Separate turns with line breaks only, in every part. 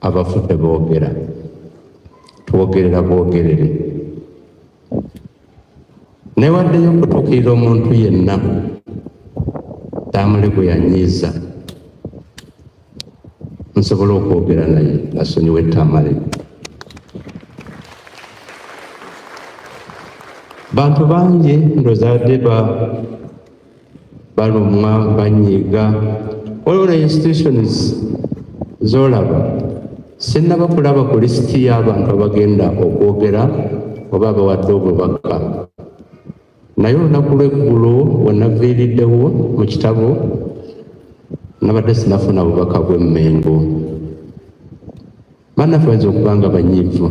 Abafu teboogera, twogerera bwogerere. Newaddeyo okutuukirira omuntu yenna Tamale gwe yanyiiza, nsobola okwogera naye asonyiwe Tamale. Bantu bangi ndowooza badde balumwa, banyiiga. Waliwo ne institutions z'olaba sinnaba kulaba ku lisiti y'abantu abagenda okwogera oba abawadde obubaka, naye olunaku lw'eggulo we naviiriddewo mu kitabo nabadde sinafuna bubaka bw'Emmengo. Bannaffe bayinza okuba nga banyiivu,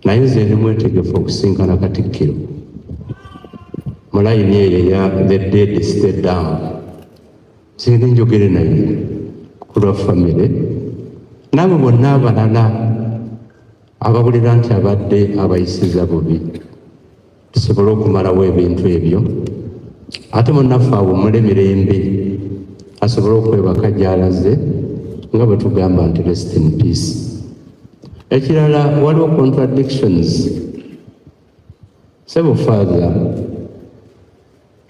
naye nze ndi mwetegefu okusinkana Katikkiro mu layini eyo eya the dead stay down. Nzigende njogere naye ku lwa famire n'abo bonna abalala abawulira nti abadde abayisiza bubi, tusobole okumalawo ebintu ebyo, ate munnaffe awummule mirembe, asobole okwebaka gy'alaze, nga bwe tugamba nti rest in peace. Ekirala, waliwo contradictions. Sebo Father,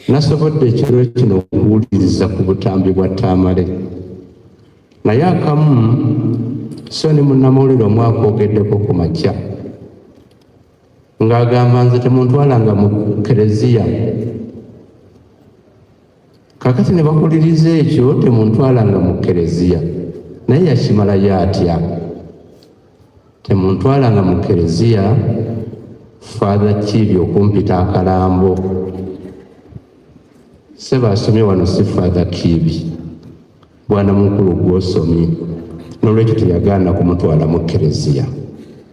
nasobodde ekiro kino okuwuliriza ku butambi bwa Tamale, naye akamu so ne munnamawulire omu akwogeddeko ku makya ng'agamba, "Nze temuntwalanga mu kereziya." Kakati ne bakuliriza ekyo, "Temuntwalanga mu kereziya," naye yakimalayo atya? "Temuntwalanga mu kereziya, Father Kiibi okumpita akalambo." Seba asomye wano si Father Kiibi, bwana mukulu gw'osomye. N'olwekyo teyagaana kumutwala mu kereziya.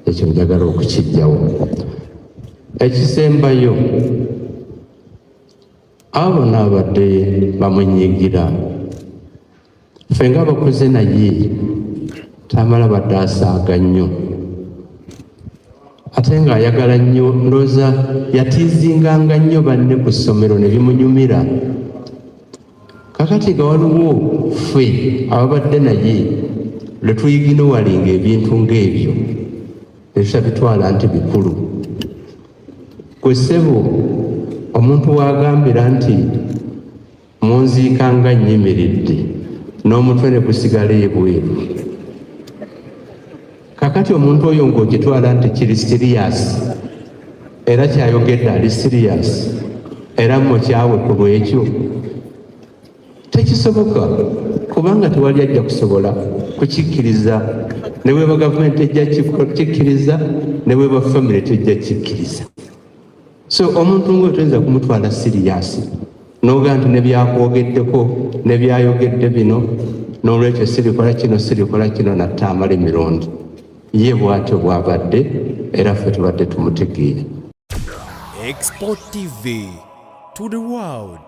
Ekyo njagala okukijjawo. Ekisembayo, abo bonna abadde bamunyiigira, ffe nga abakuze naye, Tamala badde asaaga nnyo ate ng'ayagala nnyo. Ndowooza yatiizinganga nnyo banne ku ssomero ne bimunyumira. Kakati nga waliwo ffe ababadde naye lwe tuyiginowalinga ebintu ng'ebyo ne tutabitwala nti bikulu. Gwe ssebo, omuntu w'agambira nti munziika nga nnyimiridde n'omutwe ne gusigala ebweru, kakati omuntu oyo ng'okitwala nti kiri serious, era kyayogedde ali serious, era mukyawe ku lwekyo, tekisoboka, kubanga tewali ajja kusobola kukikkiriza. Ne bweba gavumenti ejja kikkiriza, ne bweba famire tejja kikkiriza. So omuntu ng'oyo toyinza kumutwala serious n'ogaa nti nebyakwogeddeko nebyayogedde bino, n'olwekyo sirikola kino, sirikola kino. Natamala emirundi ye bw'atyo bw'abadde, era ffe tubadde tumutegeera.
Export TV to the world.